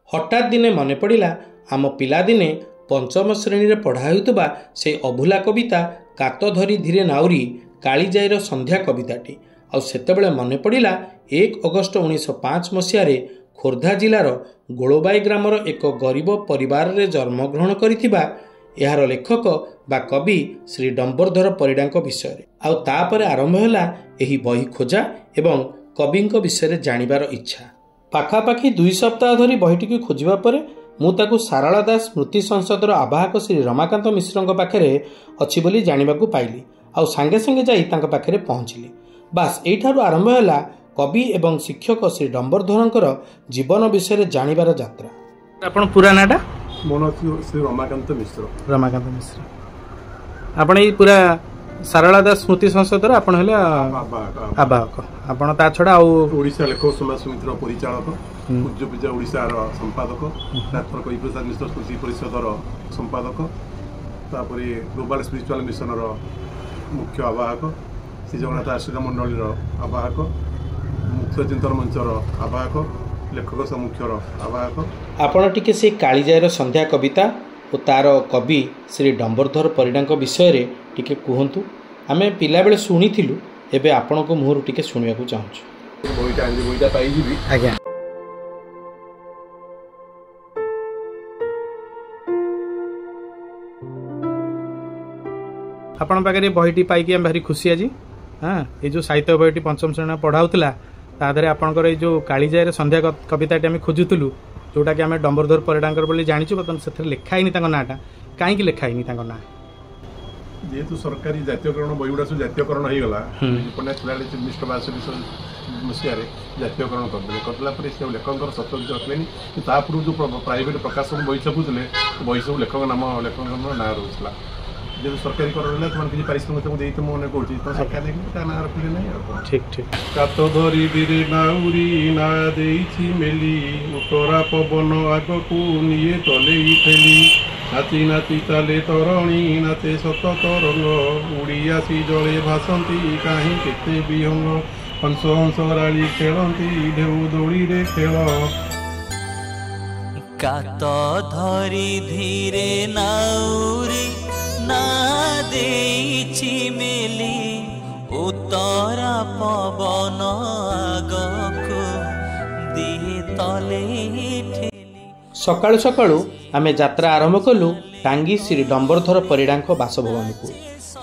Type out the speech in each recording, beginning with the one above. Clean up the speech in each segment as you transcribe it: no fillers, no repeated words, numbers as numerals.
ହଠାତ୍ ଦିନେ ମନେ ପଡ଼ିଲା ଆମ ପିଲାଦିନେ ପଞ୍ଚମ ଶ୍ରେଣୀରେ ପଢ଼ା ହେଉଥିବା ସେଇ ଅଭୁଲା କବିତା କାତ ଧରି ଧୀରେ ନାଉରୀ କାଳିଜାଇର ସନ୍ଧ୍ୟା କବିତାଟି। ଆଉ ସେତେବେଳେ ମନେ ପଡ଼ିଲା 1 ଅଗଷ୍ଟ 1905 ମସିହାରେ ଖୋର୍ଦ୍ଧା ଜିଲ୍ଲାର ଗୋଳବାଇ ଗ୍ରାମର ଏକ ଗରିବ ପରିବାରରେ ଜନ୍ମଗ୍ରହଣ କରିଥିବା ଏହାର ଲେଖକ ବା କବି ଶ୍ରୀ ଡମ୍ବରଧର ପରିଡ଼ାଙ୍କ ବିଷୟରେ। ଆଉ ତାପରେ ଆରମ୍ଭ ହେଲା ଏହି ବହି ଖୋଜା ଏବଂ କବିଙ୍କ ବିଷୟରେ ଜାଣିବାର ଇଚ୍ଛା। ପାଖାପାଖି 2 ସପ୍ତାହ ଧରି ବହିଟିକୁ ଖୋଜିବା ପରେ ମୁଁ ତାକୁ ସାରଳା ଦାସ ସ୍ମୃତି ସଂସଦର ଆବାହକ ଶ୍ରୀ ରମାକାନ୍ତ ମିଶ୍ରଙ୍କ ପାଖରେ ଅଛି ବୋଲି ଜାଣିବାକୁ ପାଇଲି। ଆଉ ସାଙ୍ଗେ ସାଙ୍ଗେ ଯାଇ ତାଙ୍କ ପାଖରେ ପହଞ୍ଚିଲି। ବାସ୍, ଏଇଠାରୁ ଆରମ୍ଭ ହେଲା କବି ଏବଂ ଶିକ୍ଷକ ଶ୍ରୀ ଡମ୍ବରଧରଙ୍କର ଜୀବନ ବିଷୟରେ ଜାଣିବାର ଯାତ୍ରା। ଆପଣ ପୁରା ନାଁଟା? ମୋ ନାଁ ଶ୍ରୀ ରମାକାନ୍ତ ମିଶ୍ର। ରମାକାନ୍ତ ମିଶ୍ର। ଆପଣ ଏଇ ପୁରା ସାରଳା ଦାସ ସ୍ମୃତି ସଂସଦର ଆପଣ ହେଲେ ଆବାହକ। ଆପଣ ତା ଛଡ଼ା ଆଉ ଓଡ଼ିଶା ଲେଖକ ସମାଜ ସମିତିର ପରିଚାଳକ, ପୂଜ୍ୟ ପୂଜା ଓଡ଼ିଶାର ସମ୍ପାଦକ, ଡାକ୍ତର କବିପ୍ରସାଦ ମିଶ୍ର ସ୍ମୃତି ପରିଷଦର ସମ୍ପାଦକ, ତାପରେ ଗ୍ଲୋବାଲ ସ୍ପିରିଚୁଆଲ ମିଶନର ମୁଖ୍ୟ ଆବାହକ, ଶ୍ରୀ ଜଗନ୍ନାଥ ଆଶ୍ରୟ ମଣ୍ଡଳୀର ଆବାହକ, ମୁଖ୍ୟ ଚିନ୍ତନ ମଞ୍ଚର ଆବାହକ, ଲେଖକ ସମ୍ମୁଖ୍ୟର ଆବାହକ। ଆପଣ ଟିକେ ସେଇ କାଳିଜାଇର ସନ୍ଧ୍ୟା କବିତା ଓ ତାର କବି ଶ୍ରୀ ଡମ୍ବରଧର ପରିଡ଼ାଙ୍କ ବିଷୟରେ ଟିକେ କୁହନ୍ତୁ। ଆମେ ପିଲାବେଳେ ଶୁଣିଥିଲୁ, ଏବେ ଆପଣଙ୍କ ମୁହଁରୁ ଟିକେ ଶୁଣିବାକୁ ଚାହୁଁଛୁ। ବହିଟା ଆଣିଲି, ବହିଟା ପାଇଯିବି। ଆଜ୍ଞା। ଆପଣଙ୍କ ପାଖରେ ବହିଟି ପାଇକି ଆମେ ଭାରି ଖୁସି ଆଜି। ହଁ, ଏଇ ଯେଉଁ ସାହିତ୍ୟ ବହିଟି ପଞ୍ଚମ ଶ୍ରେଣୀ ପଢ଼ା ହେଉଥିଲା, ତା ଦେହରେ ଆପଣଙ୍କର ଏଇ ଯେଉଁ କାଳିଜାଇର ସନ୍ଧ୍ୟା କବିତାଟି ଆମେ ଖୋଜୁଥିଲୁ, ଯେଉଁଟାକି ଆମେ ଡମ୍ବରଧର ପରିଡ଼ାଙ୍କର ବୋଲି ଜାଣିଛୁ, ବର୍ତ୍ତମାନ ସେଥିରେ ଲେଖା ହେଇନି ତାଙ୍କ ନାଁଟା। କାହିଁକି ଲେଖା ହେଇନି ତାଙ୍କ ନାଁ? ଯେହେତୁ ସରକାରୀ ଜାତୀୟକରଣ ବହିଗୁଡ଼ା ସବୁ ଜାତୀୟକରଣ ହେଇଗଲା, ପଣ୍ଡା ଥିଲାବେଳେ 1962 ମସିହାରେ ଜାତୀୟକରଣ କରିଦେଲେ। କରିଦେଲା ପରେ ସେ ଲେଖକଙ୍କର ସ୍ୱତନ୍ତ୍ର ରଖିଲେନି। ତା ପୂର୍ବରୁ ଯେଉଁ ପ୍ରାଇଭେଟ୍ ପ୍ରକାଶକ ବହି ଛପୁଥିଲେ, ବହି ସବୁ ଲେଖକ ନାମ, ଲେଖକଙ୍କ ନାଁ ରହୁଥିଲା। ଯେହେତୁ ସରକାରୀ କରଣ ହେଲା, ସେମାନେ କିଛି ପାରିଶ୍ରମିକ ତାଙ୍କୁ ଦେଇତେ ମୁଁ ମନେ କରୁଛି, ତ ସରକାର ନେଇକି ତା ନାଁ ରଖିଲେ ନାହିଁ। ଆଉ ଠିକ୍ ଠିକ୍। କାତ ଧରି ଧୀରେ ନାଉରୀ ନା ଦେଇଛି ମେଲି, ଉତ୍ତରା ପବନ ଆଗକୁ ନିଏ ତଲେଇ ଠେଲି, ନାଚି ନାଚି ଚାଲେ ତରଣୀ ନାଚେ ଶତ ତରଙ୍ଗ, ଉଡ଼ି ଆସି ଜଳେ ଭାସନ୍ତି କାହିଁ କେତେ ବିହଙ୍ଗ, ହଂସ ହଂସ ରାଳି ଖେଳନ୍ତି ଢେଉ ଦୋଳିରେ ଖେଳ। କାତ ଧରି ଧୀରେ ନାଉରୀ ନା ଦେଇଛି ମେଲି, ଉତ୍ତରା ପବନ ଆଗକୁ ଦିଏ ତଲେ ଠେଲି। ସକାଳୁ ସକାଳୁ ଆମେ ଯାତ୍ରା ଆରମ୍ଭ କଲୁ ଟାଙ୍ଗୀ ଶ୍ରୀ ଡମ୍ବରଧର ପରିଡ଼ାଙ୍କ ବାସଭବନକୁ।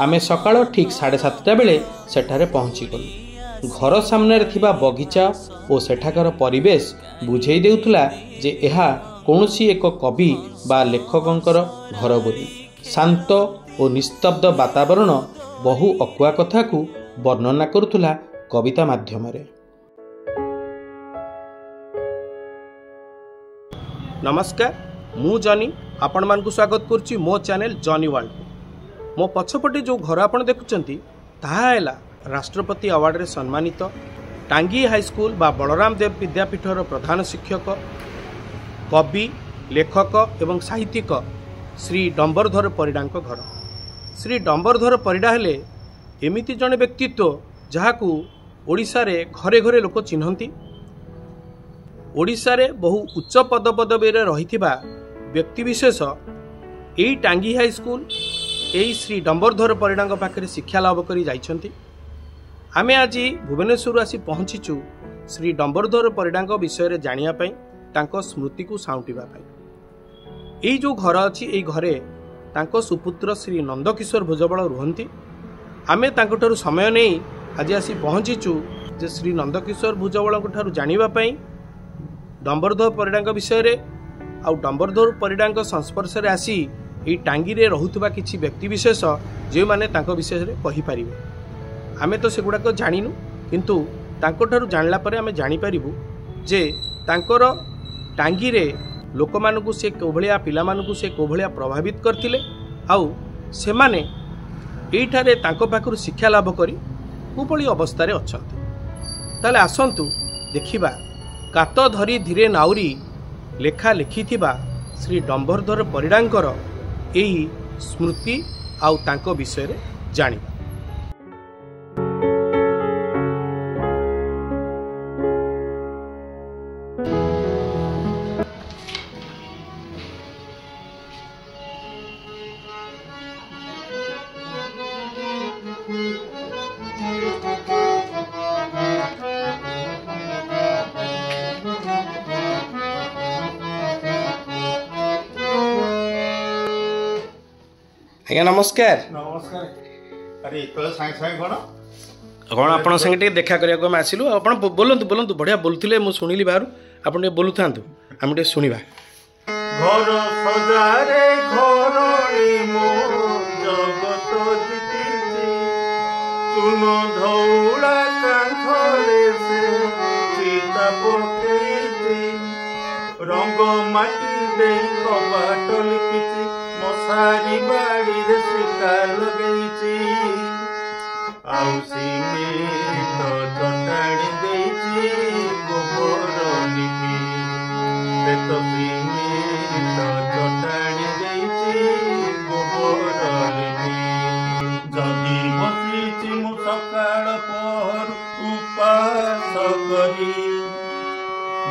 ଆମେ ସକାଳ ଠିକ୍ 7:30 ବେଳେ ସେଠାରେ ପହଞ୍ଚିଗଲୁ। ଘର ସାମ୍ନାରେ ଥିବା ବଗିଚା ଓ ସେଠାକାର ପରିବେଶ ବୁଝେଇ ଦେଉଥିଲା ଯେ ଏହା କୌଣସି ଏକ କବି ବା ଲେଖକଙ୍କର ଘର ବୋଲି। ଶାନ୍ତ ଓ ନିସ୍ତବ୍ଧ ବାତାବରଣ ବହୁ ଅକୁହା କଥାକୁ ବର୍ଣ୍ଣନା କରୁଥିଲା କବିତା ମାଧ୍ୟମରେ। ନମସ୍କାର, ମୁଁ ଜନି ଆପଣମାନଙ୍କୁ ସ୍ୱାଗତ କରୁଛି ମୋ ଚ୍ୟାନେଲ୍ ଜନି ୱାର୍ଲଡକୁ। ମୋ ପଛପଟେ ଯେଉଁ ଘର ଆପଣ ଦେଖୁଛନ୍ତି, ତାହା ହେଲା ରାଷ୍ଟ୍ରପତି ଆୱାର୍ଡ଼ରେ ସମ୍ମାନିତ ଟାଙ୍ଗୀ ହାଇସ୍କୁଲ ବା ବଳରାମ ଦେବ ବିଦ୍ୟାପୀଠର ପ୍ରଧାନ ଶିକ୍ଷକ, କବି, ଲେଖକ ଏବଂ ସାହିତ୍ୟିକ ଶ୍ରୀ ଡମ୍ବରଧର ପରିଡ଼ାଙ୍କ ଘର। ଶ୍ରୀ ଡମ୍ବରଧର ପରିଡ଼ା ହେଲେ ଏମିତି ଜଣେ ବ୍ୟକ୍ତିତ୍ୱ ଯାହାକୁ ଓଡ଼ିଶାରେ ଘରେ ଘରେ ଲୋକ ଚିହ୍ନନ୍ତି। ଓଡ଼ିଶାରେ ବହୁ ଉଚ୍ଚ ପଦପଦବୀରେ ରହିଥିବା ବ୍ୟକ୍ତିବିଶେଷ ଏଇ ଟାଙ୍ଗୀ ହାଇସ୍କୁଲ, ଏଇ ଶ୍ରୀ ଡମ୍ବରଧର ପରିଡ଼ାଙ୍କ ପାଖରେ ଶିକ୍ଷା ଲାଭ କରି ଯାଇଛନ୍ତି। ଆମେ ଆଜି ଭୁବନେଶ୍ୱରରୁ ଆସି ପହଞ୍ଚିଛୁ ଶ୍ରୀ ଡମ୍ବରଧର ପରିଡ଼ାଙ୍କ ବିଷୟରେ ଜାଣିବା ପାଇଁ, ତାଙ୍କ ସ୍ମୃତିକୁ ସାଉଁଟିବା ପାଇଁ। ଏଇ ଯେଉଁ ଘର ଅଛି, ଏଇ ଘରେ ତାଙ୍କ ସୁପୁତ୍ର ଶ୍ରୀ ନନ୍ଦକିଶୋର ଭୁଜବଳ ରୁହନ୍ତି। ଆମେ ତାଙ୍କଠାରୁ ସମୟ ନେଇ ଆଜି ଆସି ପହଞ୍ଚିଛୁ ଯେ ଶ୍ରୀ ନନ୍ଦକିଶୋର ଭୁଜବଳଙ୍କ ଠାରୁ ଜାଣିବା ପାଇଁ ଡମ୍ବରଧର ପରିଡ଼ାଙ୍କ ବିଷୟରେ, ଆଉ ଡମ୍ବରଧର ପରିଡ଼ାଙ୍କ ସଂସ୍ପର୍ଶରେ ଆସି ଏଇ ଟାଙ୍ଗୀରେ ରହୁଥିବା କିଛି ବ୍ୟକ୍ତିବିଶେଷ ଯେଉଁମାନେ ତାଙ୍କ ବିଷୟରେ କହିପାରିବେ। ଆମେ ତ ସେଗୁଡ଼ାକ ଜାଣିନୁ, କିନ୍ତୁ ତାଙ୍କଠାରୁ ଜାଣିଲା ପରେ ଆମେ ଜାଣିପାରିବୁ ଯେ ତାଙ୍କର ଟାଙ୍ଗୀରେ ଲୋକମାନଙ୍କୁ ସେ କେଉଁଭଳିଆ, ପିଲାମାନଙ୍କୁ ସେ କେଉଁଭଳିଆ ପ୍ରଭାବିତ କରିଥିଲେ, ଆଉ ସେମାନେ ଏଇଠାରେ ତାଙ୍କ ପାଖରୁ ଶିକ୍ଷା ଲାଭ କରି କିଭଳି ଅବସ୍ଥାରେ ଅଛନ୍ତି। ତାହେଲେ ଆସନ୍ତୁ ଦେଖିବା କାତ ଧରି ଧୀରେ ନାଉରୀ ଲେଖା ଲେଖିଥିବା ଶ୍ରୀ ଡମ୍ବରଧର ପରିଡ଼ାଙ୍କର ଏହି ସ୍ମୃତି ଆଉ ତାଙ୍କ ବିଷୟରେ ଜାଣିବା। ଆଜ୍ଞା ନମସ୍କାର। ନମସ୍କାର। ଆରେ ଏତେବେଳେ ସାଙ୍ଗେ ସାଙ୍ଗେ କ'ଣ କ'ଣ ଆପଣଙ୍କ ସାଙ୍ଗେ ଟିକେ ଦେଖା କରିବାକୁ ଆମେ ଆସିଲୁ। ଆଉ ଆପଣ ବୋଲନ୍ତୁ ବୋଲନ୍ତୁ, ବଢ଼ିଆ ବୋଲୁଥିଲେ, ମୁଁ ଶୁଣିଲି ବାହାରୁ। ଆପଣ ଟିକେ ବୋଲୁଥାନ୍ତୁ, ଆମେ ଟିକେ ଶୁଣିବା। ଘର ସଜାରେ ଘରଣୀ ମୋ ଜଗତ ଜିତିଛି, ଚୂନ ଧଉଳା କାନ୍ଥରେ ସେ ଚିତା ପକେଇଛି, ରଙ୍ଗ ମାଟି ଦେଇ କବାଟ ଲିପିଛି, ମଶାରୀ ବାଡ଼ିରେ ଶିକା ଲଗେଇଛି, ଆଉ ସିମେଣ୍ଟ ଚଟାଣି ଦେଇଛି ଗୋବର ଲିପି, ସେ ତ ସିମେଣ୍ଟ ଚଟାଣି ଦେଇଛି ଗୋବର ଲିପି। ଜଗି ବସିଛି ମୁଁ ସକାଳ ପହରୁ ଉପାସ କରି,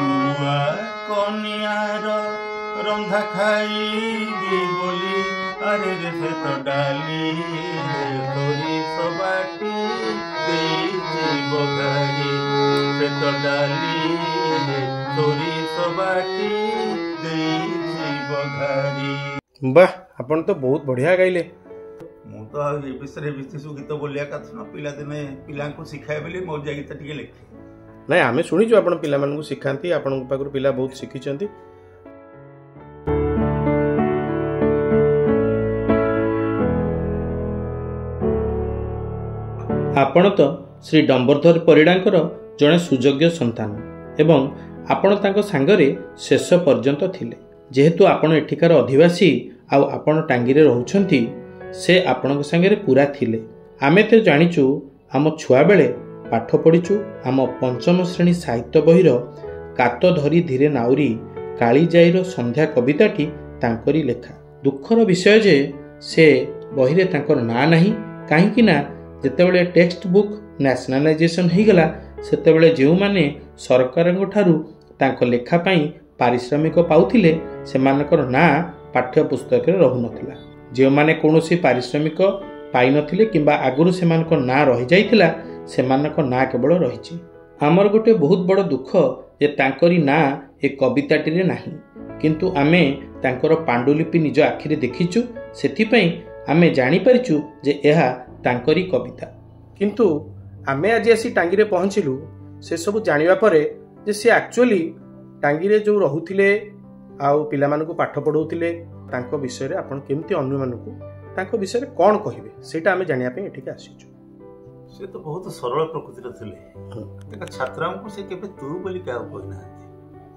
ନୂଆ କନିଆର ରନ୍ଧା ଖାଇବି ବୋଲି, ଆରେ ରେ ସେ ତ ଡାଲିରେ ସୋରିଷ ବାଟି ଦେଇଛି ବଘାରି, ସେ ତ ଡାଲିରେ ସୋରିଷ ବାଟି ଦେଇଛି ବଘାରି। ବାহ, ଆପଣ ତ ବହୁତ ବଢ଼ିଆ ଗାଇଲେ। ମୁଁ ତ ଆଉ ଏ ବିଷୟରେ ବେଶୀ ସବୁ ଗୀତ ବୋଲିବା କଥା ନୁହଁ, ପିଲାଦିନେ ପିଲାଙ୍କୁ ଶିଖାଏ ବୋଲି ମଉଜିଆ ଗୀତ ଟିକେ ଲେଖେ। ନାଇଁ, ଆମେ ଶୁଣିଛୁ ଆପଣ ପିଲାମାନଙ୍କୁ ଶିଖାନ୍ତି, ଆପଣଙ୍କ ପାଖରୁ ପିଲା ବହୁତ ଶିଖିଛନ୍ତି। ଆପଣ ତ ଶ୍ରୀ ଡମ୍ବରଧର ପରିଡ଼ାଙ୍କର ଜଣେ ସୁଯୋଗ୍ୟ ସନ୍ତାନ ଏବଂ ଆପଣ ତାଙ୍କ ସାଙ୍ଗରେ ଶେଷ ପର୍ଯ୍ୟନ୍ତ ଥିଲେ। ଯେହେତୁ ଆପଣ ଏଠିକାର ଅଧିବାସୀ ଆଉ ଆପଣ ଟାଙ୍ଗିରେ ରହୁଛନ୍ତି, ସେ ଆପଣଙ୍କ ସାଙ୍ଗରେ ପୁରା ଥିଲେ। ଆମେ ତ ଜାଣିଛୁ, ଆମ ଛୁଆବେଳେ ପାଠ ପଢ଼ିଛୁ, ଆମ ପଞ୍ଚମ ଶ୍ରେଣୀ ସାହିତ୍ୟ ବହିର କାତ ଧରି ଧୀରେ ନାଉରୀ କାଳିଜାଇର ସନ୍ଧ୍ୟା କବିତାଟି ତାଙ୍କରି ଲେଖା। ଦୁଃଖର ବିଷୟ ଯେ ସେ ବହିରେ ତାଙ୍କର ନାଁ ନାହିଁ, କାହିଁକି ନା ଯେତେବେଳେ ଟେକ୍ସଟ ବୁକ୍ ନ୍ୟାସନାଲାଇଜେସନ୍ ହେଇଗଲା, ସେତେବେଳେ ଯେଉଁମାନେ ସରକାରଙ୍କ ଠାରୁ ତାଙ୍କ ଲେଖା ପାଇଁ ପାରିଶ୍ରମିକ ପାଉଥିଲେ ସେମାନଙ୍କର ନାଁ ପାଠ୍ୟପୁସ୍ତକରେ ରହୁନଥିଲା। ଯେଉଁମାନେ କୌଣସି ପାରିଶ୍ରମିକ ପାଇନଥିଲେ କିମ୍ବା ଆଗରୁ ସେମାନଙ୍କ ନାଁ ରହିଯାଇଥିଲା, ସେମାନଙ୍କ ନାଁ କେବଳ ରହିଛି। ଆମର ଗୋଟେ ବହୁତ ବଡ଼ ଦୁଃଖ ଯେ ତାଙ୍କରି ନାଁ ଏ କବିତାଟିରେ ନାହିଁ, କିନ୍ତୁ ଆମେ ତାଙ୍କର ପାଣ୍ଡୁଲିପି ନିଜ ଆଖିରେ ଦେଖିଛୁ, ସେଥିପାଇଁ ଆମେ ଜାଣିପାରିଛୁ ଯେ ଏହା ତାଙ୍କରି କବିତା। କିନ୍ତୁ ଆମେ ଆଜି ଆସି ଟାଙ୍ଗିରେ ପହଞ୍ଚିଲୁ ସେସବୁ ଜାଣିବା ପରେ ଯେ ସେ ଆକ୍ଚୁଆଲି ଟାଙ୍ଗିରେ ଯେଉଁ ରହୁଥିଲେ ଆଉ ପିଲାମାନଙ୍କୁ ପାଠ ପଢ଼ାଉଥିଲେ, ତାଙ୍କ ବିଷୟରେ ଆପଣ କେମିତି ଅନ୍ୟମାନଙ୍କୁ ତାଙ୍କ ବିଷୟରେ କ'ଣ କହିବେ, ସେଇଟା ଆମେ ଜାଣିବା ପାଇଁ ଏଠିକି ଆସିଛୁ। ସେ ତ ବହୁତ ସରଳ ପ୍ରକୃତିର ଥିଲେ। ତାଙ୍କ ଛାତ୍ରଙ୍କୁ ସେ କେବେ ତୁ ବୋଲି କାହାକୁ କହିନାହାନ୍ତି,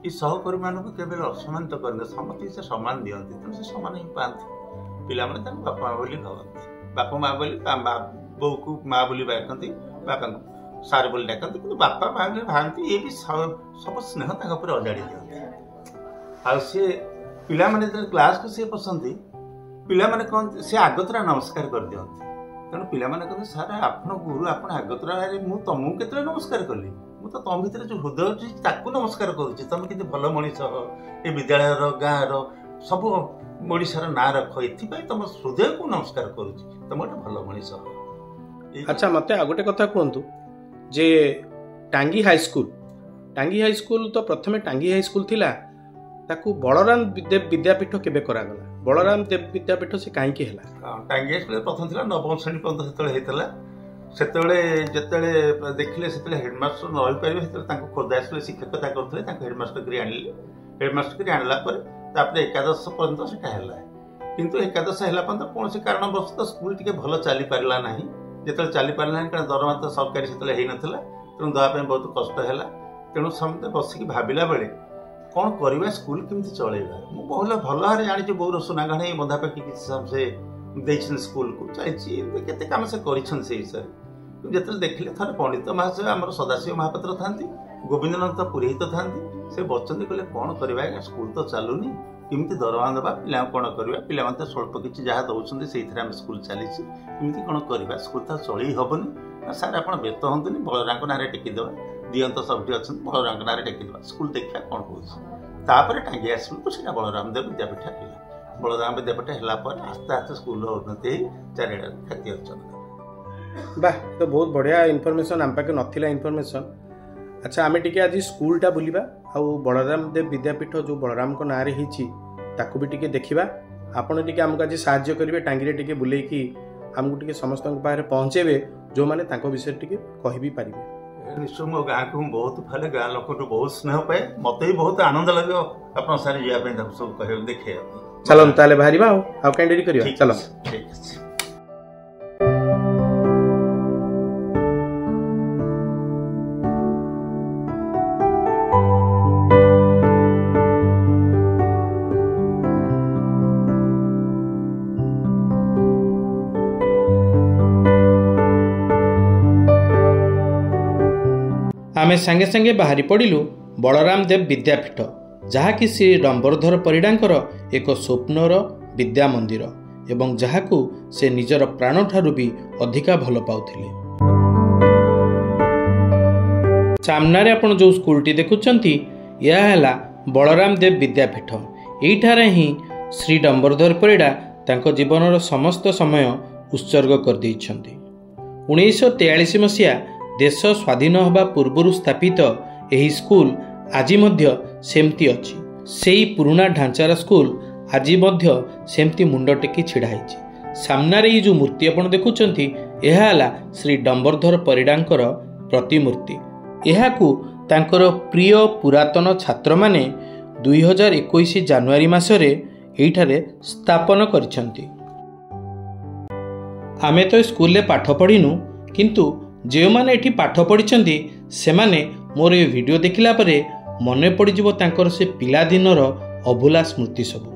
କି ସହକର୍ମୀମାନଙ୍କୁ କେବେ ଅସମ୍ମାନିତ କରିନାହାନ୍ତି, ସମସ୍ତଙ୍କୁ ସେ ସମାନ ଦିଅନ୍ତି, ତେଣୁ ସେ ସମାନ ହିଁ ପାଆନ୍ତି। ପିଲାମାନେ ତାଙ୍କୁ ବାପା ମା ବୋଲି ଭାବନ୍ତି, ବାପା ମା ବୋଲି ବୋଉକୁ ମା ବୋଲି ଡାକନ୍ତି, ବାପାଙ୍କୁ ସାର୍ ବୋଲି ଡାକନ୍ତି, କିନ୍ତୁ ବାପା ମା ବୋଲି ଭାବନ୍ତି। ଇଏ ବି ସବୁ ସ୍ନେହ ତାଙ୍କ ଉପରେ ଅଜାଡ଼ି ଦିଅନ୍ତି। ଆଉ ସିଏ ପିଲାମାନେ ଯେତେବେଳେ କ୍ଲାସ୍କୁ ସିଏ ପଶନ୍ତି, ପିଲାମାନେ କହନ୍ତି ସେ ଆଗତୁରା ନମସ୍କାର କରିଦିଅନ୍ତି। ତେଣୁ ପିଲାମାନେ କହନ୍ତି, ସାର୍ ଆପଣ ଗୁରୁ, ଆପଣ ଆଗତୁରା, ମୁଁ ତମକୁ କେତେବେଳେ ନମସ୍କାର କଲି? ମୁଁ ତ ତମ ଭିତରେ ଯେଉଁ ହୃଦୟ ଅଛି ତାକୁ ନମସ୍କାର କରୁଛି। ତମେ କେମିତି ଭଲ ମଣିଷ, ଏ ବିଦ୍ୟାଳୟର, ଗାଁର, ସବୁ ଓଡ଼ିଶାର ନାଁ ରଖ, ଏଥିପାଇଁ ତମ ହୃଦୟକୁ ନମସ୍କାର କରୁଛି, ତମେ ଗୋଟେ ଭଲ ମଣିଷ। ଆଚ୍ଛା, ମୋତେ ଆଉ ଗୋଟେ କଥା କୁହନ୍ତୁ ଯେ ଟାଙ୍ଗି ହାଇସ୍କୁଲ, ଟାଙ୍ଗି ହାଇସ୍କୁଲ ତ ପ୍ରଥମେ ଟାଙ୍ଗି ହାଇସ୍କୁଲ ଥିଲା, ତାକୁ ବଳରାମ ଦେବ ବିଦ୍ୟାପୀଠ କେବେ କରାଗଲା? ବଳରାମ ଦେବ ବିଦ୍ୟାପୀଠ ସେ କାହିଁକି ହେଲା? ଟାଙ୍ଗି ହାଇସ୍କୁଲ ପ୍ରଥମ ଥିଲା ନବମ ଶ୍ରେଣୀ ପର୍ଯ୍ୟନ୍ତ ସେତେବେଳେ ହେଇଥିଲା। ସେତେବେଳେ ଯେତେବେଳେ ଦେଖିଲେ ସେତେବେଳେ ହେଡ଼ମାଷ୍ଟର ନ ରହିପାରିବେ, ସେତେବେଳେ ତାଙ୍କୁ ଖୋର୍ଦ୍ଧା ହାଇସ୍କୁଲରେ ଶିକ୍ଷକତା କରୁଥିଲେ, ତାଙ୍କୁ ହେଡ଼ମାଷ୍ଟର କରି ଆଣିଲେ। ହେଡ଼ମାଷ୍ଟର କରି ଆଣିଲା ପରେ ତାପରେ ଏକାଦଶ ପର୍ଯ୍ୟନ୍ତ ସେଟା ହେଲା। କିନ୍ତୁ ଏକାଦଶ ହେଲା ପର୍ଯ୍ୟନ୍ତ କୌଣସି କାରଣବଶତଃ ସ୍କୁଲ ଟିକେ ଭଲ ଚାଲିପାରିଲା ନାହିଁ। ଯେତେବେଳେ ଚାଲିପାରିଲା ନାହିଁ, କାରଣ ଦରମା ତ ସରକାରୀ ସେତେବେଳେ ହେଇନଥିଲା, ତେଣୁ ଦେବା ପାଇଁ ବହୁତ କଷ୍ଟ ହେଲା। ତେଣୁ ସମସ୍ତେ ବସିକି ଭାବିଲା ବେଳେ କ'ଣ କରିବା, ସ୍କୁଲ କେମିତି ଚଳେଇବା। ମୁଁ ଭଲ ଭଲ ଭାବରେ ଜାଣିଛି ବୋଉର ସୁନାଗହଣା ଏଇ ବନ୍ଧାପାଖି କିଛି ସେ ଦେଇଛନ୍ତି ସ୍କୁଲକୁ, ଚାଲିଛି, ଏମିତି କେତେ କାମ ସେ କରିଛନ୍ତି ସେଇ ବିଷୟରେ। କିନ୍ତୁ ଯେତେବେଳେ ଦେଖିଲେ ଥରେ ପଣ୍ଡିତ ମହାଶୟ ଆମର ସଦାଶିବ ମହାପାତ୍ର ଥାନ୍ତି, ଗୋବିନ୍ଦନାଥ ପୁରୋହିତ ଥାନ୍ତି, ସେ ବସଛନ୍ତି, କହିଲେ କ'ଣ କରିବା ଆଜ୍ଞା, ସ୍କୁଲ ତ ଚାଲୁନି, କେମିତି ଦରମା ଦେବା, ପିଲାଙ୍କୁ କ'ଣ କରିବା, ପିଲାମାନେ ତ ସ୍ୱଳ୍ପ କିଛି ଯାହା ଦେଉଛନ୍ତି ସେଇଥିରେ ଆମେ ସ୍କୁଲ ଚାଲିଛି, କେମିତି କ'ଣ କରିବା, ସ୍କୁଲ ତ ଚଳେଇ ହେବନି। ନା ସାର୍ ଆପଣ ବ୍ୟସ୍ତ ହୁଅନ୍ତୁନି, ବଳରାମଙ୍କ ନାଁରେ ଟେକିଦେବା, ଦିଅନ୍ତ ସବୁଠି ଅଛନ୍ତି, ବଳରାମଙ୍କ ନାଁରେ ଟେକିଦେବା, ସ୍କୁଲ ଦେଖିବା କ'ଣ ହେଉଛି। ତାପରେ ଟାଙ୍ଗି ହାଇସ୍କୁଲକୁ ସେଇଟା ବଳରାମ ଦେବ ବିଦ୍ୟାପୀଠ ହେଲା। ବଳରାମ ବିଦ୍ୟାପୀଠ ହେଲା ପରେ ଆସ୍ତେ ଆସ୍ତେ ସ୍କୁଲର ଉନ୍ନତି ହେଇ ଚାରିଆଡ଼େ ଖ୍ୟାତି ଅର୍ଜନ କଲା। ବାহ, ତ ବହୁତ ବଢ଼ିଆ ଇନଫର୍ମେସନ୍, ଆମ ପାଖେ ନଥିଲା ଇନଫର୍ମେସନ୍। ଆଚ୍ଛା, ଆମେ ଟିକେ ଆଜି ସ୍କୁଲଟା ବୁଲିବା ଆଉ ବଳରାମ ଦେବ ବିଦ୍ୟାପୀଠ ଯେଉଁ ବଳରାମଙ୍କ ନାଁରେ ହେଇଛି ତାକୁ ବି ଟିକେ ଦେଖିବା। ଆପଣ ଟିକେ ଆମକୁ ଆଜି ସାହାଯ୍ୟ କରିବେ, ଟାଙ୍ଗିରେ ଟିକେ ବୁଲେଇକି ଆମକୁ ଟିକେ ସମସ୍ତଙ୍କ ପାଖରେ ପହଞ୍ଚେଇବେ, ଯେଉଁମାନେ ତାଙ୍କ ବିଷୟରେ ଟିକେ କହିବି ପାରିବେ। ନିଶ୍ଚୟ, ମୋ ଗାଁକୁ ମୁଁ ବହୁତ ଭଲ, ଗାଁ ଲୋକଠୁ ବହୁତ ସ୍ନେହ ପାଏ। ମୋତେ ବି ବହୁତ ଆନନ୍ଦ ଲାଗିବ ଆପଣଙ୍କ ସାଙ୍ଗରେ ଯିବା ପାଇଁ, ତାକୁ ସବୁ କହିବାକୁ, ଦେଖେଇବା ପାଇଁ। ଚାଲନ୍ତୁ ତାହେଲେ ବାହାରିବା, ଆଉ କାହିଁ ଡେରି କରିବା, ଚାଲ। ଠିକ୍ ଅଛି। ଆମେ ସାଙ୍ଗେ ସାଙ୍ଗେ ବାହାରି ପଡ଼ିଲୁ ବଳରାମ ଦେବ ବିଦ୍ୟାପୀଠ, ଯାହାକି ଶ୍ରୀ ଡମ୍ବରୁଧର ପରିଡ଼ାଙ୍କର ଏକ ସ୍ୱପ୍ନର ବିଦ୍ୟା ମନ୍ଦିର ଏବଂ ଯାହାକୁ ସେ ନିଜର ପ୍ରାଣଠାରୁ ବି ଅଧିକା ଭଲ ପାଉଥିଲେ। ସାମ୍ନାରେ ଆପଣ ଯେଉଁ ସ୍କୁଲଟି ଦେଖୁଛନ୍ତି, ଏହା ହେଲା ବଳରାମ ଦେବ ବିଦ୍ୟାପୀଠ। ଏଇଠାରେ ହିଁ ଶ୍ରୀ ଡମ୍ବରୁଧର ପରିଡ଼ା ତାଙ୍କ ଜୀବନର ସମସ୍ତ ସମୟ ଉତ୍ସର୍ଗ କରିଦେଇଛନ୍ତି। 1943 ମସିହା ଦେଶ ସ୍ୱାଧୀନ ହେବା ପୂର୍ବରୁ ସ୍ଥାପିତ ଏହି ସ୍କୁଲ ଆଜି ମଧ୍ୟ ସେମିତି ଅଛି। ସେଇ ପୁରୁଣା ଢାଞ୍ଚାର ସ୍କୁଲ ଆଜି ମଧ୍ୟ ସେମିତି ମୁଣ୍ଡ ଟେକି ଛିଡ଼ା ହେଇଛି। ସାମ୍ନାରେ ଏଇ ଯେଉଁ ମୂର୍ତ୍ତି ଆପଣ ଦେଖୁଛନ୍ତି, ଏହା ହେଲା ଶ୍ରୀ ଡମ୍ବରୁଧର ପରିଡ଼ାଙ୍କର ପ୍ରତିମୂର୍ତ୍ତି। ଏହାକୁ ତାଙ୍କର ପ୍ରିୟ ପୁରାତନ ଛାତ୍ରମାନେ 2021 ଜାନୁଆରୀ ମାସରେ ଏଇଠାରେ ସ୍ଥାପନ କରିଛନ୍ତି। ଆମେ ତ ସ୍କୁଲରେ ପାଠ ପଢ଼ିନୁ, କିନ୍ତୁ ଯେଉଁମାନେ ଏଠି ପାଠ ପଢ଼ିଛନ୍ତି ସେମାନେ ମୋର ଏ ଭିଡ଼ିଓ ଦେଖିଲା ପରେ ମନେ ପଡ଼ିଯିବ ତାଙ୍କର ସେ ପିଲାଦିନର ଅଭୁଲା ସ୍ମୃତି ସବୁ।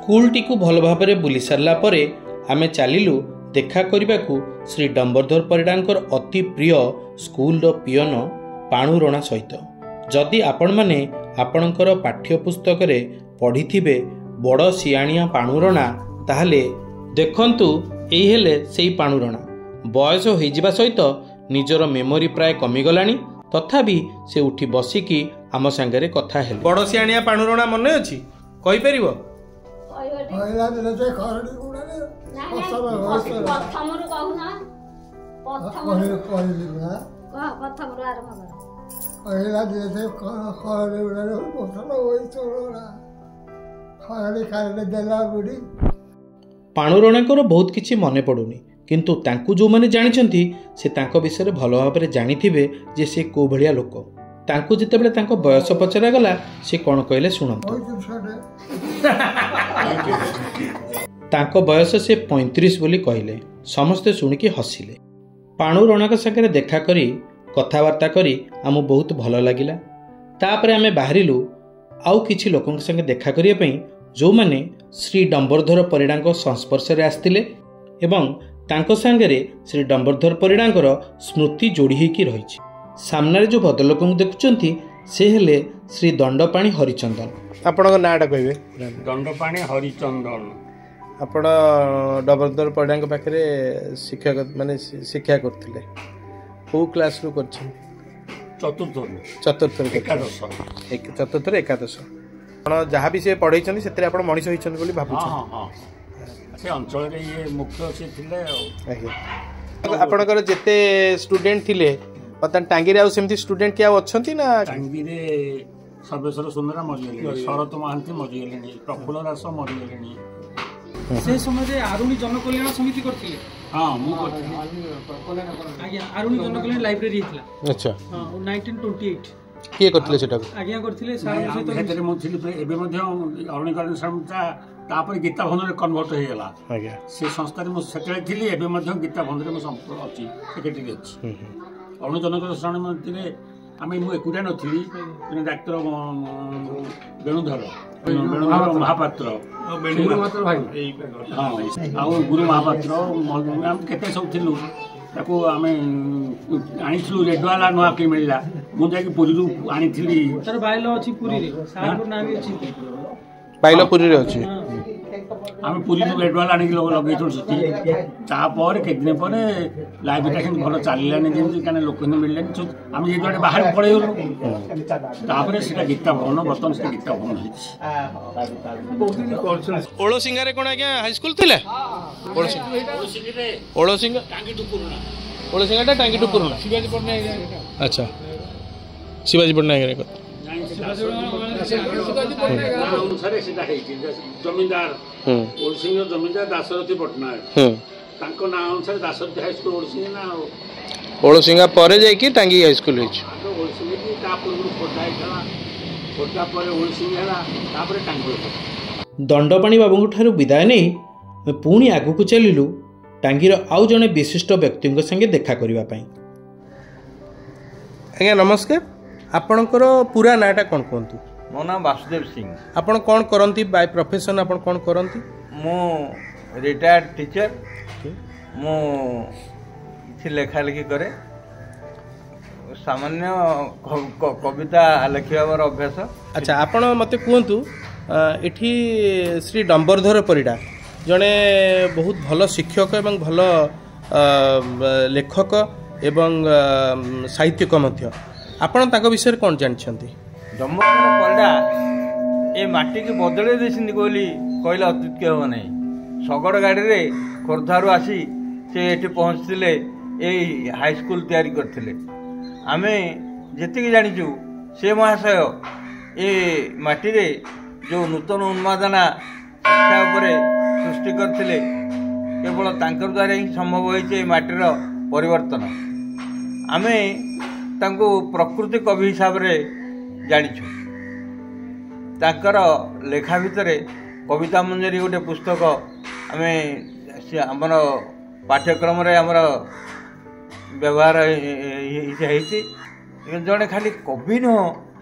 ସ୍କୁଲଟିକୁ ଭଲ ଭାବରେ ବୁଲି ସାରିଲା ପରେ ଆମେ ଚାଲିଲୁ ଦେଖା କରିବାକୁ ଶ୍ରୀ ଡମ୍ବରୁଧର ପରିଡ଼ାଙ୍କର ଅତି ପ୍ରିୟ ସ୍କୁଲର ପିଅନ ପାଣୁରଣା ସହିତ। ଯଦି ଆପଣମାନେ ଆପଣଙ୍କର ପାଠ୍ୟପୁସ୍ତକରେ ପଢ଼ିଥିବେ ବଡ଼ ସିଆଣିଆ ପାଣୁରଣା, ତାହେଲେ ଦେଖନ୍ତୁ ଏଇ ହେଲେ ସେଇ ପାଣୁରଣା। ବୟସ ହୋଇଯିବା ସହିତ ନିଜର ମେମୋରି ପ୍ରାୟ କମିଗଲାଣି, ତଥାପି ସେ ଉଠି ବସିକି ଆମ ସାଙ୍ଗରେ କଥା ହେଲେ। ବଡ଼ ସିଆଣିଆ ପାଣୁରଣା ମନେ ଅଛି? କହିପାରିବ? ପ୍ରଥମରୁ କହୁନ, ପ୍ରଥମରୁ ଆରମ୍ଭ କର। କହିଲା ଯେ ଖରଡ଼ି ଗୁଡ଼ାରେ ଫସଲ ଖରଡ଼ି ଖାଇଲେ ଦେଲା ବୁଢ଼ୀ। ପାଣୁରଣାଙ୍କର ବହୁତ କିଛି ମନେ ପଡ଼ୁନି, କିନ୍ତୁ ତାଙ୍କୁ ଯେଉଁମାନେ ଜାଣିଛନ୍ତି ସେ ତାଙ୍କ ବିଷୟରେ ଭଲ ଭାବରେ ଜାଣିଥିବେ ଯେ ସେ କେଉଁ ଭଳିଆ ଲୋକ। ତାଙ୍କୁ ଯେତେବେଳେ ତାଙ୍କ ବୟସ ପଚରାଗଲା, ସେ କ'ଣ କହିଲେ ଶୁଣନ୍ତୁ। ତାଙ୍କ ବୟସ ସେ 35 ବୋଲି କହିଲେ। ସମସ୍ତେ ଶୁଣିକି ହସିଲେ। ପାଣୁରଣାଙ୍କ ସାଙ୍ଗରେ ଦେଖା କରି କଥାବାର୍ତ୍ତା କରି ଆମକୁ ବହୁତ ଭଲ ଲାଗିଲା। ତାପରେ ଆମେ ବାହାରିଲୁ ଆଉ କିଛି ଲୋକଙ୍କ ସାଙ୍ଗେ ଦେଖା କରିବା ପାଇଁ, ଯେଉଁମାନେ ଶ୍ରୀ ଡମ୍ବରୁଧର ପରିଡ଼ାଙ୍କ ସଂସ୍ପର୍ଶରେ ଆସିଥିଲେ ଏବଂ ତାଙ୍କ ସାଙ୍ଗରେ ଶ୍ରୀ ଡମ୍ବରୁଧର ପରିଡ଼ାଙ୍କର ସ୍ମୃତି ଯୋଡ଼ି ହେଇକି ରହିଛି। ସାମ୍ନାରେ ଯେଉଁ ଭଦ୍ରଲୋକଙ୍କୁ ଦେଖୁଛନ୍ତି, ସେ ହେଲେ ଶ୍ରୀ ଦଣ୍ଡପାଣି ହରିଚନ୍ଦନ। ଆପଣଙ୍କ ନାଁଟା କହିବେ? ଦଣ୍ଡପାଣି ହରିଚନ୍ଦନ। ଆପଣ ଡମ୍ବରୁଧର ପରିଡ଼ାଙ୍କ ପାଖରେ ଶିକ୍ଷକ ମାନେ ଶିକ୍ଷା କରୁଥିଲେ, କେଉଁ କ୍ଲାସ୍ରୁ କରିଛନ୍ତି? ଚତୁର୍ଥରୁ। ଚତୁର୍ଥରୁ? ଏକାଦଶ। ଚତୁର୍ଥରୁ ଏକାଦଶ। ଆପଣ ଯାହା ବି ସେ ପଢ଼େଇଛନ୍ତି ସେଥିରେ ଆପଣ ମଣିଷ ହେଇଛନ୍ତି ବୋଲି ଭାବୁଛନ୍ତି? ହଁ ହଁ, ସେ ଅଞ୍ଚଳରେ ଇଏ ମୁଖ୍ୟ ସେ ଥିଲେ। ଆଉ ଆଜ୍ଞା, ଆପଣଙ୍କର ଯେତେ ଷ୍ଟୁଡେଣ୍ଟ ଥିଲେ ବର୍ତ୍ତମାନ ଟାଙ୍ଗିରେ ଆଉ ସେମିତି ଷ୍ଟୁଡେଣ୍ଟ କିଏ ଆଉ ଅଛନ୍ତି ନା? ଟାଙ୍ଗିରେ ସର୍ବେଶ୍ୱର ସୁନ୍ଦରା ମରିଗଲେଣି, ଶରତ ମହାନ୍ତି ମରିଗଲେଣି, ପ୍ରଫୁଲ୍ଲ ଦାସ ମରିଗଲେଣି। ସେ ସମୟରେ ଆରୁଣୀ ଜନକଲ୍ୟାଣ ସମିତି କରିଥିଲେ? ହଁ, ମୁଁ କରିଥିଲି ଆଜ୍ଞା। ଆରୁଣୀ ଜନକଲ୍ୟାଣ ଲାଇବ୍ରେରୀ ହେଇଥିଲା। ଆଚ୍ଛା। ହଁ, 1928। କିଏ କରିଥିଲେ ସେଟାକୁ? ଆଜ୍ଞା କରିଥିଲେ। ସେଥିରେ ମୁଁ ଥିଲି। ଏବେ ମଧ୍ୟ ଅରୁଣୀ କଲ୍ୟାଣ ସମିତିଟା ତାପରେ ଗୀତା ଭବନରେ କନଭର୍ଟ ହେଇଗଲା। ଆଜ୍ଞା। ସେ ସଂସ୍ଥାରେ ମୁଁ ସେତେବେଳେ ଥିଲି, ଏବେ ମଧ୍ୟ ଗୀତା ଭବନରେ ମୁଁ ଅଛି, ସେକ୍ରେଟାରୀ ଅଛି। ଅରୁଣ ଜନକଲ୍ୟାଣ ସମିତିରେ ଆମେ, ମୁଁ ଏକୁଟିଆ ନଥିଲି, ଜଣେ ଡାକ୍ତର ବେଣୁଧର ମହାପାତ୍ର, ହଁ, ଆଉ ଗୁରୁ ମହାପାତ୍ର, ଆମେ କେତେ ସବୁ ଥିଲୁ। ତାକୁ ଆମେ ଆଣିଥିଲୁ ରେଡୁଆଲା ନୂଆ ମିଳିଲା। ମୁଁ ଯାଇକି ପୁରୀରୁ ଆଣିଥିଲି। ତାର ବାଇଲ ଅଛି ପୁରୀରେ, ସାରଙ୍କ ନାଁ ବି ଅଛି। ବାଇଲ ପୁରୀରେ ଅଛି। ଆମେ ପୁରୀରୁ ରେଡୁଆଲ ଆଣିକି ଲଗେଇଥିଲୁ ସେଠି। ତାପରେ କେତେ ଦିନ ପରେ ଲାଇବ୍ରେରୀଟା ସେମିତି ଭଲ ଚାଲିଲାନି ଯେମିତି, କାରଣ ଲୋକ ମିଳିଲେନି, ଆମେ ଯେହେତୁ ଆଡ଼େ ବାହାରକୁ ପଳେଇଗଲୁ। ତାପରେ ସେଟା ଗୀତା ଭବନ, ବର୍ତ୍ତମାନ ସେଟା ଗୀତା ଭବନ ହେଇଛି। ଓଳସିଙ୍ଗାରେ କ'ଣ ଆଜ୍ଞା ହାଇସ୍କୁଲ ଥିଲା? ଓଳସିଙ୍ଗା ଓଳସିଙ୍ଗାଟା ଟାଙ୍ଗିଠୁ ପୁରୁଣା। ଆଚ୍ଛା, ଶିବାଜୀ ପଟ୍ଟନାୟକ ଅନୁସାରେ ସେଟା ହେଇଛି। ଜମିଦାର ଓଳସିଂହ, ଜମିଦାର ଦାଶରଥୀ ପଟ୍ଟନାୟକ, ତାଙ୍କ ନାଁ ଅନୁସାରେ ଦାଶରଥୀ ହାଇସ୍କୁଲ ଓଳସିଂହ ନା। ଆଉ ଓଳସିଙ୍ଗା ପରେ ଯାଇକି ଟାଙ୍ଗି ହାଇସ୍କୁଲ ହେଇଛି। ଓଳସିଂହ ତା ପୂର୍ବରୁ ଖୋର୍ଦ୍ଧା ହେଇଥିଲା, ଖୋର୍ଦ୍ଧା ପରେ ଓଳସିଂହ ହେଲା, ତାପରେ ଟାଙ୍ଗି। ଦଣ୍ଡପାଣି ବାବୁଙ୍କ ଠାରୁ ବିଦାୟ ନେଇ ପୁଣି ଆଗକୁ ଚାଲିଲୁ ଟାଙ୍ଗିର ଆଉ ଜଣେ ବିଶିଷ୍ଟ ବ୍ୟକ୍ତିଙ୍କ ସାଙ୍ଗେ ଦେଖା କରିବା ପାଇଁ। ଆଜ୍ଞା ନମସ୍କାର, ଆପଣଙ୍କର ପୁରା ନାଁଟା କ'ଣ କୁହନ୍ତୁ? ମୋ ନାଁ ବାସୁଦେବ ସିଂ। ଆପଣ କ'ଣ କରନ୍ତି ବାଇ ପ୍ରଫେସନ୍? ଆପଣ କ'ଣ କରନ୍ତି? ମୁଁ ରିଟାୟାର୍ଡ ଟିଚର। ମୁଁ କିଛି ଲେଖାଲେଖି କରେ, ସାମାନ୍ୟ କବିତା ଲେଖିବା ମୋର ଅଭ୍ୟାସ। ଆଚ୍ଛା, ଆପଣ ମୋତେ କୁହନ୍ତୁ, ଏଠି ଶ୍ରୀ ଡମ୍ବରଧର ପରିଡ଼ା ଜଣେ ବହୁତ ଭଲ ଶିକ୍ଷକ ଏବଂ ଭଲ ଲେଖକ ଏବଂ ସାହିତ୍ୟିକ ମଧ୍ୟ, ଆପଣ ତାଙ୍କ ବିଷୟରେ କ'ଣ ଜାଣିଛନ୍ତି? ଡମ୍ବରଧର ପରିଡ଼ା ଏ ମାଟିକି ବଦଳେଇ ଦେଇଛନ୍ତି ବୋଲି କହିଲେ ଅତ୍ୟୁକ୍ତି ହେବ ନାହିଁ। ଶଗଡ଼ ଗାଡ଼ିରେ ଖୋର୍ଦ୍ଧାରୁ ଆସି ସେ ଏଠି ପହଞ୍ଚିଥିଲେ, ଏଇ ହାଇସ୍କୁଲ ତିଆରି କରିଥିଲେ। ଆମେ ଯେତିକି ଜାଣିଛୁ, ସେ ମହାଶୟ ଏ ମାଟିରେ ଯେଉଁ ନୂତନ ଉନ୍ମାଦନା ଶିକ୍ଷା ଉପରେ ସୃଷ୍ଟି କରିଥିଲେ, କେବଳ ତାଙ୍କ ଦ୍ୱାରା ହିଁ ସମ୍ଭବ ହୋଇଛି ଏ ମାଟିର ପରିବର୍ତ୍ତନ। ଆମେ ତାଙ୍କୁ ପ୍ରକୃତି କବି ହିସାବରେ ଜାଣିଛୁ। ତାଙ୍କର ଲେଖା ଭିତରେ କବିତା ମଞ୍ଜରୀ ଗୋଟେ ପୁସ୍ତକ ଆମେ ଆମର ପାଠ୍ୟକ୍ରମରେ ଆମର ବ୍ୟବହାର ହେଇଛି। ଜଣେ ଖାଲି କବି ନୁହଁ,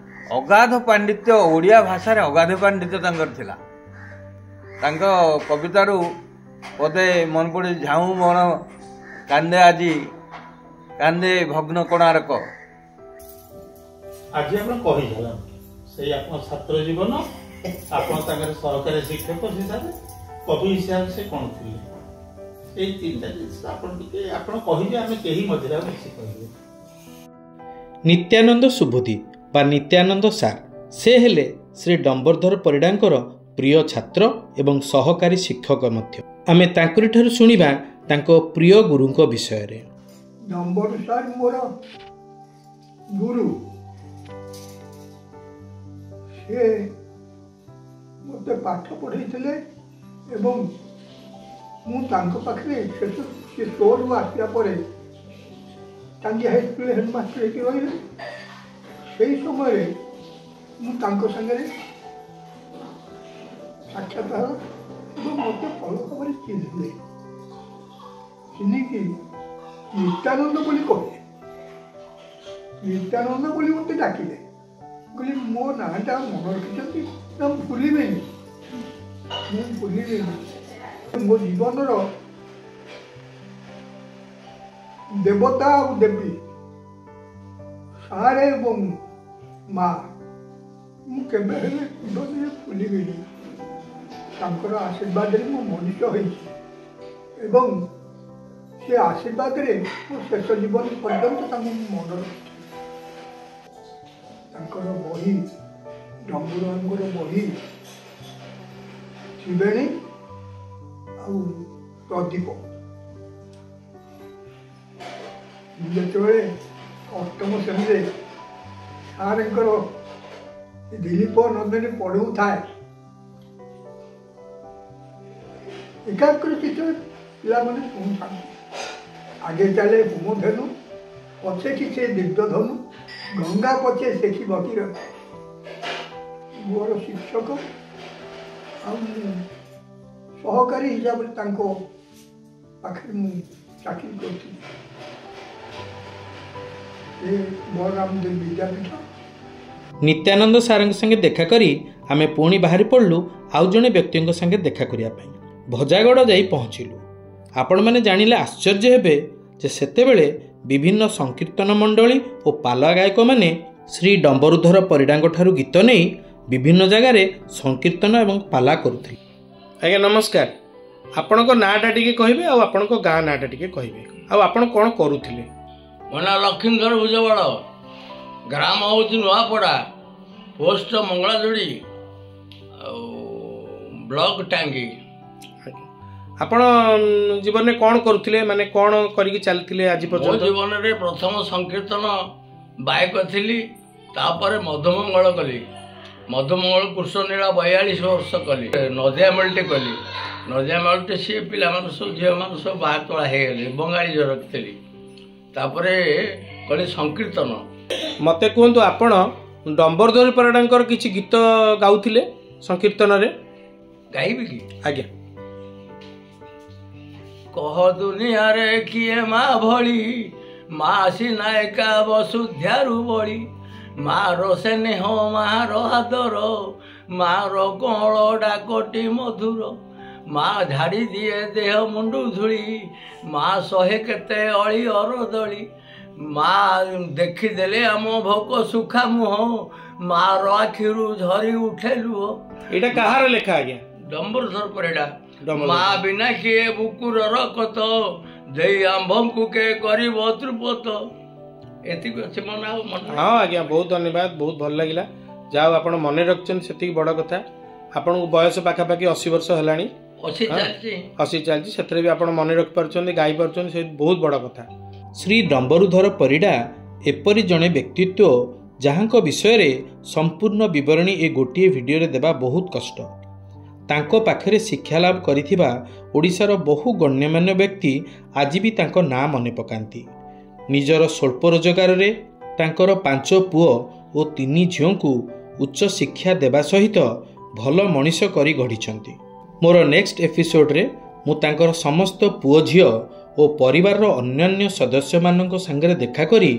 ଅଗାଧ ପାଣ୍ଡିତ୍ୟ, ଓଡ଼ିଆ ଭାଷାରେ ଅଗାଧ ପାଣ୍ଡିତ୍ୟ ତାଙ୍କର ଥିଲା। ତାଙ୍କ କବିତାରୁ ପଦେ ମନେ ପଡ଼େ, ଝାଉଁ ବଣ କାନ୍ଦେ ଆଜି କାନ୍ଦେ ଭଗ୍ନ କୋଣାର୍କ। ଆଜି ଆପଣ କହିସାରନ୍ତୁ ସେଇ ଆପଣ ଛାତ୍ର ଜୀବନ, ଆପଣ ତାଙ୍କର ସରକାରୀ ଶିକ୍ଷକ ହିସାବରେ, କବି ହିସାବରେ ସେ କ'ଣ ଥିଲେ, ଏଇ ତିନିଟା ଜିନିଷ ଆପଣ ଟିକେ ଆପଣ କହିବେ, ଆମେ କେହି ମଝିରେ ଆଉ କିଛି କହିବେ। ନିତ୍ୟାନନ୍ଦ ସୁବୁଦ୍ଧି ବା ନିତ୍ୟାନନ୍ଦ ସାର୍, ସେ ହେଲେ ଶ୍ରୀ ଡମ୍ବରଧର ପରିଡ଼ାଙ୍କର ପ୍ରିୟ ଛାତ୍ର ଏବଂ ସହକାରୀ ଶିକ୍ଷକ ମଧ୍ୟ। ଆମେ ତାଙ୍କରିଠାରୁ ଶୁଣିବା ତାଙ୍କ ପ୍ରିୟ ଗୁରୁଙ୍କ ବିଷୟରେ। ଡମ୍ବର ସାର୍ ମୋର ଗୁରୁ। ସେ ମୋତେ ପାଠ ପଢ଼େଇଥିଲେ ଏବଂ ମୁଁ ତାଙ୍କ ପାଖରେ ଶେଷ ସେ ଷ୍ଟୋରରୁ ଆସିଲା ପରେ ଟାଙ୍ଗି ହାଇସ୍କୁଲରେ ହେଡ଼ମାଷ୍ଟର ହେଇକି ରହିଲେ। ସେଇ ସମୟରେ ମୁଁ ତାଙ୍କ ସାଙ୍ଗରେ ସାକ୍ଷାତ ହେଲା ଏବଂ ମୋତେ ଭଲ ଭାବରେ ଚିହ୍ନିଲେ। ଚିହ୍ନିକି ନିତ୍ୟାନନ୍ଦ ବୋଲି କହିଲେ, ନିତ୍ୟାନନ୍ଦ ବୋଲି ମୋତେ ଡାକିଲେ। କହିଲି, ମୋ ନାଁଟା ମନେ ରଖିଛନ୍ତି ନା? ମୁଁ ଭୁଲିବିନି, ମୁଁ ଭୁଲିବିନି। ମୋ ଜୀବନର ଦେବତା ଆଉ ଦେବୀ ସାରେ ଏବଂ ମା, ମୁଁ କେବେ ହେଲେ ଜୀବନରେ ଭୁଲିବିନି। ତାଙ୍କର ଆଶୀର୍ବାଦରେ ମୁଁ ମଣିଷ ହେଇଛି ଏବଂ ସେ ଆଶୀର୍ବାଦରେ ମୋ ଶେଷ ଜୀବନ ପର୍ଯ୍ୟନ୍ତ ତାଙ୍କୁ ମୁଁ ମନେ ରଖିଛି। ତାଙ୍କର ବହି, ଡମ୍ବୁରଙ୍କର ବହି ତ୍ରିବେଣୀ ଆଉ ପ୍ରଦୀପ। ମୁଁ ଯେତେବେଳେ ଅଷ୍ଟମ ଶ୍ରେଣୀରେ ସାର୍ଙ୍କର ଦିଲୀପ ନନ୍ଦିନୀ ପଢ଼ଉଥାଏ, ଏକାଗ୍ର ଚିତ୍ତରେ ପିଲାମାନେ ଶୁଣୁଥାନ୍ତି। ଆଗେ ଚାଲେ ହୋମଧେନୁ, ପଛେ କି ସେ ଦିବ୍ୟଧନୁ, ଗଙ୍ଗା ପଛେ ସେଠି ଭଗୀରଥ। ମୋର ଶିକ୍ଷକ ଆଉ ମୁଁ ସହକାରୀ ହିସାବରେ ତାଙ୍କ ପାଖରେ ମୁଁ ଚାକିରି କରିଥିଲି ଏ ବଳରାମ ଦେବ ବିଦ୍ୟାପୀଠ। ନିତ୍ୟାନନ୍ଦ ସାରଙ୍କ ସାଙ୍ଗେ ଦେଖା କରି ଆମେ ପୁଣି ବାହାରି ପଡ଼ିଲୁ ଆଉ ଜଣେ ବ୍ୟକ୍ତିଙ୍କ ସାଙ୍ଗେ ଦେଖା କରିବା ପାଇଁ। ଭଜାଗଡ଼ ଯାଇ ପହଞ୍ଚିଲୁ। ଆପଣମାନେ ଜାଣିଲେ ଆଶ୍ଚର୍ଯ୍ୟ ହେବେ ଯେ ସେତେବେଳେ ବିଭିନ୍ନ ସଂକୀର୍ତ୍ତନ ମଣ୍ଡଳୀ ଓ ପାଲା ଗାୟକମାନେ ଶ୍ରୀ ଡମ୍ବରୁଧର ପରିଡ଼ାଙ୍କ ଠାରୁ ଗୀତ ନେଇ ବିଭିନ୍ନ ଜାଗାରେ ସଂକୀର୍ତ୍ତନ ଏବଂ ପାଲା କରୁଥିଲେ। ଆଜ୍ଞା ନମସ୍କାର, ଆପଣଙ୍କ ନାଁଟା ଟିକେ କହିବେ ଆଉ ଆପଣଙ୍କ ଗାଁ ନାଁଟା ଟିକେ କହିବେ, ଆଉ ଆପଣ କ'ଣ କରୁଥିଲେ? ମୋ ନାଁ ଲକ୍ଷ୍ମୀଧର ଭୁଜବଳ, ଗ୍ରାମ ହେଉଛି ନୂଆପଡ଼ା, ପୋଷ୍ଟ ମଙ୍ଗଳାଯୋଡ଼ି ଆଉ ବ୍ଲକ ଟାଙ୍ଗି। ଆପଣ ଜୀବନରେ କ'ଣ କରୁଥିଲେ, ମାନେ କ'ଣ କରିକି ଚାଲିଥିଲେ ଆଜି ମୋ ପର୍ଯ୍ୟନ୍ତ? ଜୀବନରେ ପ୍ରଥମ ସଂକୀର୍ତ୍ତନ ବାୟକ ଥିଲି, ତାପରେ ମଧୁମଙ୍ଗଳ କଲି। ମଧୁମଙ୍ଗଳ କୃଷ୍ଣନୀଳା 42 ବର୍ଷ କଲି। ନଦିଆ ମେଳଟି କଲି। ନଦିଆ ମେଳଟି ସିଏ ପିଲାମାନେ ସବୁ ଝିଅମାନେ ସବୁ ବାହା ତୋଳା ହେଇଗଲେ, ବଙ୍ଗାଳୀ ଝିଅ ରଖିଥିଲି। ତାପରେ କଲି ସଂକୀର୍ତ୍ତନ। ମୋତେ କୁହନ୍ତୁ, ଆପଣ ଡମ୍ବରୁଧର ପରିଡ଼ାଙ୍କର କିଛି ଗୀତ ଗାଉଥିଲେ ସଂକୀର୍ତ୍ତନରେ? ଗାଇବି କି? ଆଜ୍ଞା। କହ ଦୁନିଆରେ କିଏ ମା ଭଳି, ମା ସିନା ଏକା ବସୁଧ୍ୟାରୁ ବଳି। ମାର ସ୍ନେହ ମାର ଆଦର, ମାର କଅଁଳ ଡାକଟି ମଧୁର। ମା ଝାଡ଼ି ଦିଏ ଦେହ ମୁଣ୍ଡୁ ଧୂଳି, ମା ସହେ କେତେ ଅଳି ଅରଦଳି। ମା ଦେଖିଦେଲେ ଆମ ଭୋକ ସୁଖା ମୁହଁ, ମାର ଆଖିରୁ ଝରି ଉଠେ ଲୁହ। ଏଇଟା କାହାର ଲେଖା ଆଜ୍ଞା? ଡମ୍ବରୁଧର ପରିଡ଼ା। ଡମ୍ବରୁଧର। ମା ବିନା କିଏ ବୁକୁର ରକତ, ଦେଇ ଆମ୍ଭଙ୍କୁ କେ କରିବ ତୃପତ। ଏତିକି ଅଛି ମନେ, ଆଉ ମନେ ନାହିଁ। ହଁ ଆଜ୍ଞା, ବହୁତ ଧନ୍ୟବାଦ, ବହୁତ ଭଲ ଲାଗିଲା। ଯାହା ହଉ ଆପଣ ମନେ ରଖିଛନ୍ତି ସେତିକି ବଡ଼ କଥା। ଆପଣଙ୍କୁ ବୟସ ପାଖାପାଖି 80 ବର୍ଷ ହେଲାଣି। 80 ଚାଲିଛି। 80 ଚାଲିଛି, ସେଥିରେ ବି ଆପଣ ମନେ ରଖିପାରୁଛନ୍ତି, ଗାଇ ପାରୁଛନ୍ତି, ସେ ବହୁତ ବଡ଼ କଥା। ଶ୍ରୀ ଡମ୍ବରୁଧର ପରିଡ଼ା ଏପରି ଜଣେ ବ୍ୟକ୍ତିତ୍ୱ ଯାହାଙ୍କ ବିଷୟରେ ସମ୍ପୂର୍ଣ୍ଣ ବିବରଣୀ ଏ ଗୋଟିଏ ଭିଡ଼ିଓରେ ଦେବା ବହୁତ କଷ୍ଟ। ତାଙ୍କ ପାଖରେ ଶିକ୍ଷାଲାଭ କରିଥିବା ଓଡ଼ିଶାର ବହୁ ଗଣ୍ୟମାନ୍ୟ ବ୍ୟକ୍ତି ଆଜି ବି ତାଙ୍କ ନାଁ ମନେ ପକାନ୍ତି। ନିଜର ସ୍ୱଳ୍ପ ରୋଜଗାରରେ ତାଙ୍କର 5 ପୁଅ ଓ 3 ଝିଅଙ୍କୁ ଉଚ୍ଚ ଶିକ୍ଷା ଦେବା ସହିତ ଭଲ ମଣିଷ କରି ଗଢ଼ିଛନ୍ତି। ମୋର ନେକ୍ସଟ ଏପିସୋଡ଼ରେ ମୁଁ ତାଙ୍କର ସମସ୍ତ ପୁଅ ଝିଅ ଓ ପରିବାରର ଅନ୍ୟାନ୍ୟ ସଦସ୍ୟମାନଙ୍କ ସାଙ୍ଗରେ ଦେଖା କରି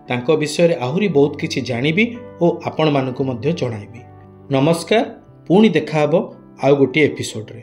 ତାଙ୍କ ବିଷୟରେ ଆହୁରି ବହୁତ କିଛି ଜାଣିବି ଓ ଆପଣମାନଙ୍କୁ ମଧ୍ୟ ଜଣାଇବି। ନମସ୍କାର, ପୁଣି ଦେଖାହେବ ଆଉ ଗୋଟିଏ ଏପିସୋଡ଼ରେ।